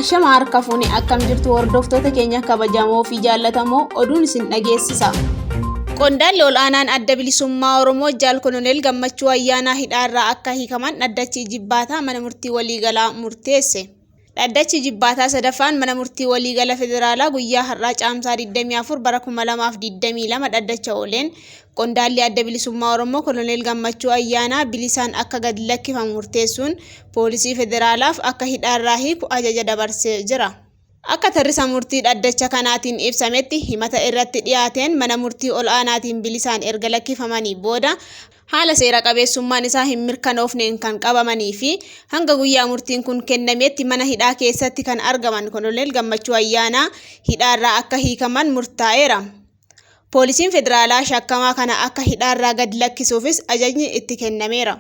Ashama harka fuune, akkam jirtu hordoftoota keenya kabajamoo fi jaallatamoo? Oduun isin dhageessisa. Qondaalli ol'aanaan Adda Bilisummaa Oromoo Jaal Koloneel Gammachuu Ayyaanaa hidhaarraa akka hiikaman dhaddachi Ijibbaataa mana murtii waliigalaa murteesse. Dhaddachi Ijibbaataa sadaffaan mana murtii waliigala federaalaa guyyaa har'aa Caamsaa 24 bara 2022 dhaddacha ooleen qondaalli Adda Bilisummaa Oromoo Koloneel Gammachuu Ayyaanaa bilisaan akka gad lakkifamu murteessuun poolisii federaalaaf akka hidhaarraa hiiku ajaja dabarsee jira. Akka tarrisa murtii dhaddacha kanaatiin ibsametti, himata irratti dhiyaateen mana murtii ol'aanaatiin bilisaan erga lakkifamanii booda haala seera qabeessummaan isaa hin mirkanoofneen kan qabamanii fi hanga guyyaa murtiin kun kennametti mana hidhaa keessatti kan argaman Koloneel Gammachuu Ayyaanaa hidhaarraa akka hiikaman murtaa'eera. Poolisiin federaalaa shakkamaa kana akka hidhaarraa gad lakkisuufis ajajni itti kennameera.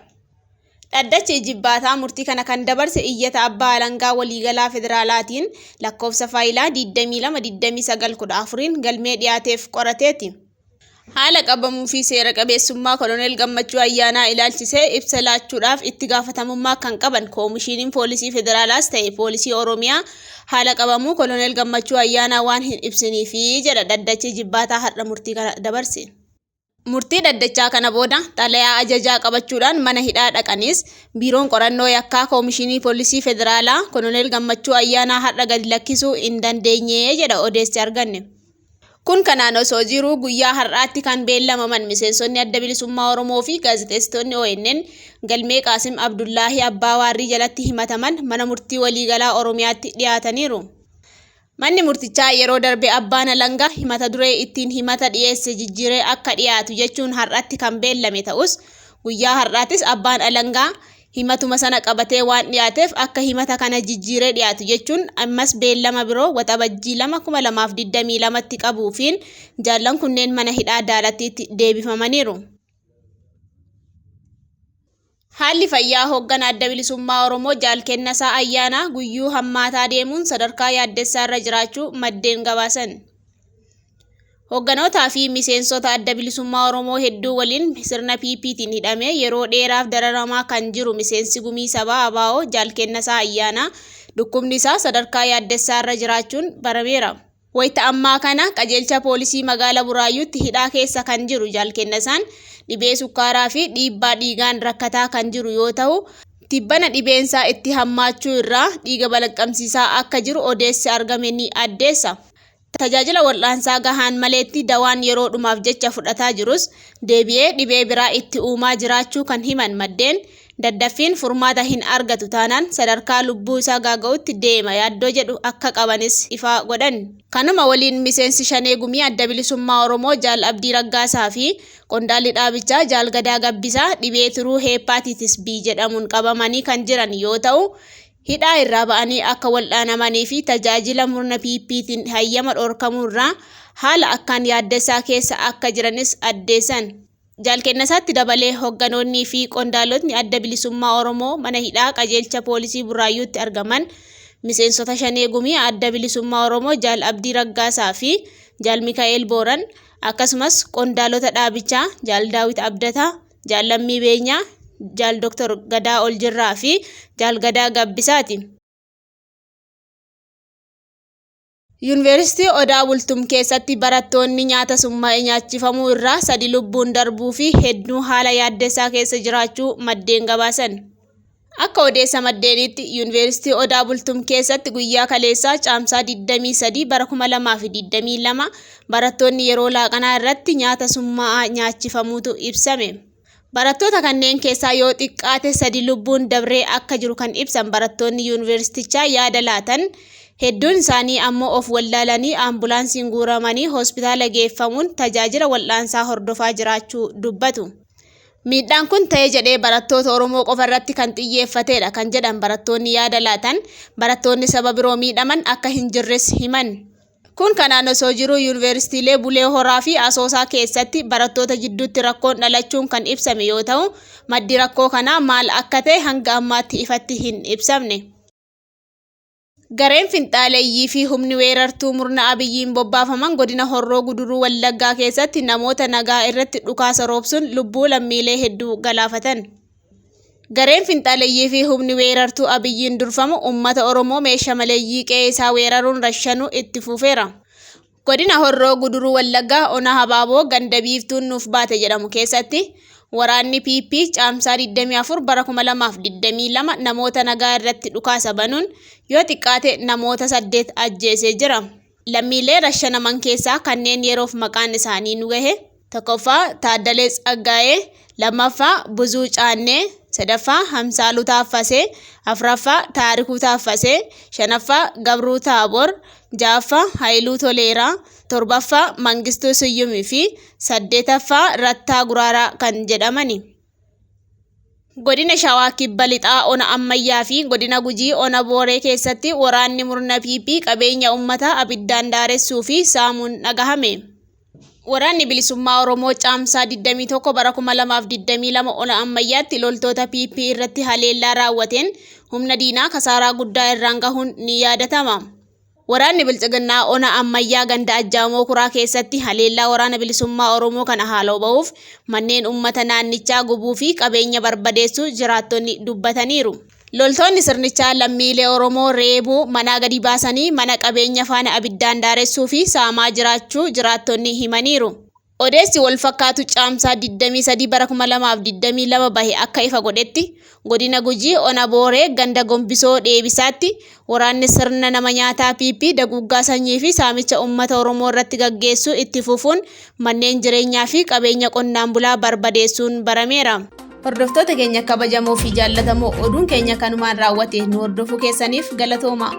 Dhaddachi Ijibbaataa murtii kana kan dabarse iyyata Abbaa Alangaa Waliigalaa Federaalaatiin lakkoofsa faayilaa 22 29 14n galmee dhiyaateef qorateeti. Haala qabamuu fi seera qabeessummaa Koloneel Gammachuu Ayyaanaa ilaalchisee ibsa laachuudhaaf itti gaafatamummaa kan qaban Koomishiiniin Poolisii Federaalaas ta'e Poolisii Oromiyaa haala qabamuu Koloneel Gammachuu Ayyaanaa waan hin ibsiniifi jedha dhaddachi Ijibbaataa har'a murtii kana dabarse. Murtii dhaddachaa kana booda xalayaa ajajaa qabachuudhaan mana hidhaa dhaqanis, Biiroon Qorannoo Yakkaa Koomishinii Poolisii Federaalaa Koloneel Gammachuu Ayyaanaa har'a gadi lakkisuu hin dandeenye jedha odeessi arganne. Kun kanaan osoo jiruu guyyaa har'aatti kan beellamaman miseensonni Adda Bilisummaa Oromoo fi gaazexeessitoonni ONN galmee Qaasim Abdullaahii Abbaa Waarrii jalatti himataman mana murtii waliigalaa Oromiyaatti dhiyaataniiru. Manni murtichaa yeroo darbe abbaan alangaa himata duree ittiin himata dhiyeesse jijjiiree akka dhiyaatu jechuun har'atti kan beellame ta'us, guyyaa har'aatis abbaan alangaa himatuma sana qabatee waan dhiyaateef akka himata kana jijjiiree dhiyaatu jechuun ammas beellama biroo Waxabajjii 2, 2022tti qabuufiin jaallan kunneen mana hidhaa Daalattiitti deebifamaniiru. Haalli fayyaa hooggana Adda Bilisummaa Oromoo Jaal Kennasaa Ayyaanaa guyyuu hammaataa deemuun sadarkaa yaaddessaa irra jiraachuu maddeen gabaasan. Hoogganootaa fi miseensota Adda Bilisummaa Oromoo hedduu waliin sirna PPtiin hidhamee yeroo dheeraaf dararamaa kan jiru miseensi Gumii Sabaa ABO Jaal Kennasaa Ayyaanaa dhukkubni isaa sadarkaa yaaddessaa irra jiraachuun barameera. Wayta ammaa kana qajeelcha poolisii magaala Buraayyuutti hidhaa keessa kan jiru Jaal Kennasaan dhibee sukkaaraa fi dhiibbaa dhiigaan rakkataa kan jiru yoo tahu, tibbana dhibeensaa itti hammaachuu irraa dhiiga balaqqamsiisaa akka jiru odeessi argame ni addeessa. Tajaajila wal'aansaa gahaan maleetti dawaan yeroodhumaaf jecha fudhataa jirus deebi'ee dhibee biraa itti uumaa jiraachuu kan himan maddeen, daddaffiin furmaata hin argatu taanaan sadarkaa lubbuu isaa gaaga'utti deema yaaddoo jedhu akka qabanis ifa godhan. Kanuma waliin miseensi Shanee Gumii Adda Bilisummaa Oromoo Jaal Abdii Raggaasaa fi qondaalli dhaabichaa Jaal Gadaa Gabbisaa dhibee tiruu Heeppaatiitis B jedhamuun qabamanii kan jiran yoo ta'u, hidhaa irraa ba'anii akka waldhaanamanii fi tajaajila murna PPtiin hayyama dhorkamuu irraa haala akkaan yaaddessaa keessa akka jiranis addeessan. Jaal Kennasaatti dabalee hogganoonnii fi qondaalotni Adda Bilisummaa Oromoo mana hidhaa qajeelcha poolisii Burraayyuutti argaman miseensota Shanee Gumii Adda Bilisummaa Oromoo Jaal Abdii Raggaasaa fi Jaal Mikaa'el Booran akkasumas qondaalota dhaabichaa Jaal Daawit Abdataa, Jaal Lammii Beenyaa, Jaal Dr. Gadaa Oljirraa fi Jaal Gadaa Gabbisaati. Yuunivarsiitii Odaa Bultum keessatti barattoonni nyaata summaa'e nyaachifamuu irraa sadi lubbuun darbuu fi hedduu haala yaaddessaa keessa jiraachuu maddeen gabaasan. Akka odeessa maddeeniitti Yuunivarsiitii Odaa Bultum keessatti guyyaa kaleessaa Caamsaa 23 bara 2022 barattoonni yeroo laaqanaa irratti nyaata summaa'aa nyaachifamuutu ibsame. Barattoota kanneen keessaa yoo xiqqaate sadi lubbuun dabree akka jiru kan ibsan barattoonni yuunivarsiitichaa yaada laatan, hedduun isaanii ammoo of wallaalanii ambulaansiin guuramanii hospitaala geeffamuun tajaajila wal'aansaa hordofaa jiraachuu dubbatu. Miidhaan kun ta'e jedhee barattoota Oromoo qofa irratti kan xiyyeeffateedha kan jedhan barattoonni yaada laatan, barattoonni saba biroo miidhaman akka hin jirres himan. Kun kanaan osoo jiruu Yuunivarsiitiilee Bulee Horaa fi Asoosaa keessatti barattoota jidduutti rakkoon dhalachuun kan ibsame yoo ta'u, maddi rakkoo kanaa maal akka ta'e hanga ammaatti ifatti hin ibsamne. Gareen finxaaleyyii fi humni weerartuu murna Abiyyiin bobbaafaman godina Horroo Guduruu Wallaggaa keessatti namoota nagaa irratti dhukaasa roobsuun lubbuu lammiilee hedduu galaafatan. Gareen finxaaleyyii fi humni weerartuu Abiyyiin durfamu uummata Oromoo meeshaa maleeyyii qe'ee isaa weeraruun rashanuu itti fufeera. Godina Horroo Guduruu Wallaggaa Ona Habaaboo ganda Biiftuun nuuf baate jedhamu keessatti waraanni PP Caamsaa 24 bara 2022 namoota nagaa irratti dhukaasa banuun yoo xiqqaate namoota 8 ajjeesee jira. Lammiilee rashanaman keessaa kanneen yeroof maqaan isaanii nu gahe tokkoffaa Taaddalee Tsaggaayee, lammaffaa Buzuu Caannee, sadaffaa Hamsaaluu Taaffasee, afraffaa Taarikuu Taaffasee, shanaffaa Gabruu Taabor, ja'affaa Hayiluu Toleeraa, torbaffaa Mangistuu Siyyumii fi saddeetaffaa Rattaa Guraaraa kan jedhamani. Godina Shawaa Kibba Lixaa Ona Ammayyaa fi Godina Gujii Ona Booree keessatti waraanni murna PP qabeenya uummataa abiddaan daaressuu fi saamuun dhagahame. Waraanni Bilisummaa Oromoo Caamsaa 21 bara 2022 Ona Ammayyaatti loltoota PP irratti haleellaa raawwateen humna diinaa kasaaraa guddaa irraan gahuun ni yaadatama. Waraanni Bilxiginnaa Ona Ammayyaa ganda Ajjaamoo Kuraa keessatti haleellaa Waraana Bilisummaa Oromoo kana haaloo bahuuf manneen uummata naannichaa gubuu fi qabeenya barbadeessuu jiraattonni dubbataniiru. Loltoonni sirnichaa lammiilee Oromoo reebuu, manaa gadi baasanii mana qabeenya faana abiddaan daaressuu fi saamaa jiraachuu jiraattonni himaniiru. Odeessi wal fakkaatu Caamsaa 23 bara 2022 bahe akka ifa godhetti, godina Gujii Ona Booree ganda Gombisoo Dheebisaatti waraanni sirna nama nyaataa PP daguuggaa sanyii fi saamicha uummata Oromoo irratti gaggeessuu itti fufuun manneen jireenyaa fi qabeenya qonnaan bulaa barbadeessuun barameera. Hordoftoota keenya kabajamoo fi jaallatamoo, oduun keenya kanumaan raawwate. Nu hordofuu keessaniif galatooma.